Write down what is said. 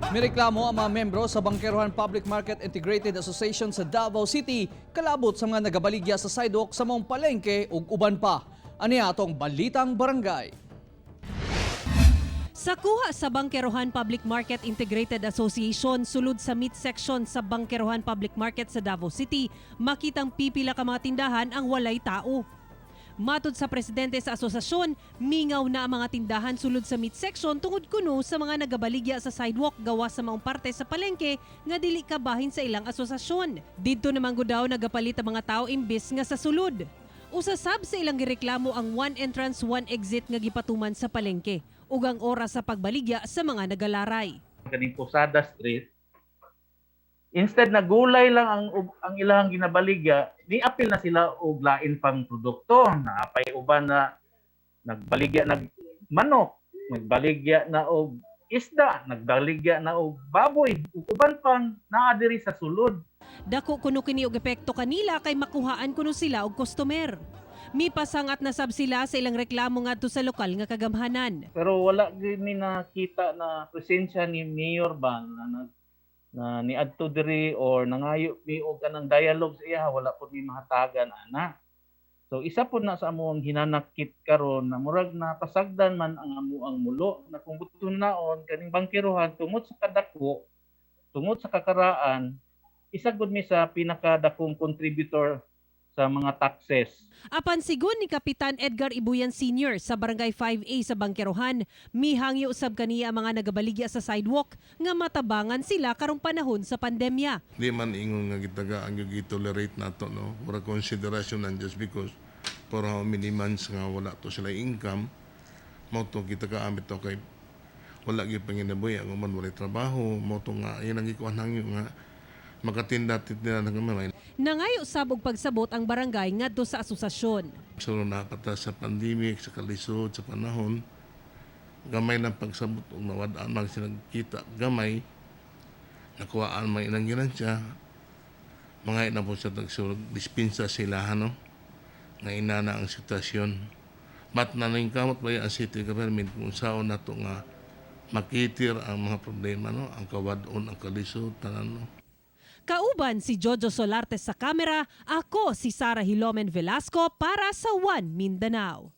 Mireklamo ang mga membro sa Bangkerohan Public Market Integrated Association sa Davao City kalabot sa mga nagabaligya sa sidewalk sa maong palengke ug uban pa. Ani atong Balitang Barangay. Sa kuha sa Bangkerohan Public Market Integrated Association, sulod sa meat section sa Bangkerohan Public Market sa Davao City, makitang pipila ka mga tindahan ang walay tao. Matod sa presidente sa asosasyon, mingaw na ang mga tindahan sulod sa meat section tungod kuno sa mga nagabaligya sa sidewalk gawa sa maong parte sa palengke nga dili kabahin sa ilang asosasyon. Didto naman gud daw nagapalit ang mga tao imbis nga sa sulod. Usa sab sa ilang gireklamo ang one entrance, one exit nga gipatuman sa palengke ug ang oras sa pagbaligya sa mga nagalaray. Kaning Posada Street, instead na gulay lang ang ilang ginabaligya, ni-apil na sila og lain pang produkto. Naapay uban na nagbaligya nag manok, nagbaligya na og isda, nagbaligya na og baboy, ug uban pang naa diri sa sulod. Dako kuno kini og epekto kanila kay makuhaan kuno sila og customer. Mipasangat na sab sila sa ilang reklamo ngadto sa lokal nga kagamhanan. Pero wala gyud mi nakita na presensya ni mayor ba na niadto diri or nangayo mi og kanang dialogue sa iya. Wala pud mi mahatagan ana. So isa pud na sa among hinanakit karon na murag na pasagdan man ang amuang mulo na kung buton naon kaning bangkerohan, tungod sa kadako, tungod sa kakaraan, isa gud mi sa pinakadakong contributor sa mga taxes. Apan sigon ni Kapitan Edgar Ibuyan Sr. sa Barangay 5A sa Bangkerohan, mihangyo usab kaniya ang mga nagabaligya sa sidewalk nga matabangan sila karong panahon sa pandemya. Di man ingon nga gitaga ang gi-tolerate nato, no, mura consideration nan just because for how many months nga wala to sila income, mao to kita ka amit to kay wala gyud panginabuhi ang uban, wala trabaho. Mao to nga ilang gikuan hangyo nga makatinda tinda na gamay. Nangayo sab og pagsabot ang barangay ngadto sa asosasyon. So nakata sa pandemic, sa kalisod sa panahon, gamay ng pagsabot ug nawad-an man sila kita gamay, nakuhaan man ilang ginansya, mga ina po sa tagsurog dispensa sila, ano nga inana ang sitwasyon. But naningkamot ba ang city government kung saon nato nga makitir ang mga problema, no, ang kawad-on, ang kalisod, tanan, no. Kauban si Jojo Solarte sa kamera, ako si Sara Hilomen Velasco para sa One Mindanao.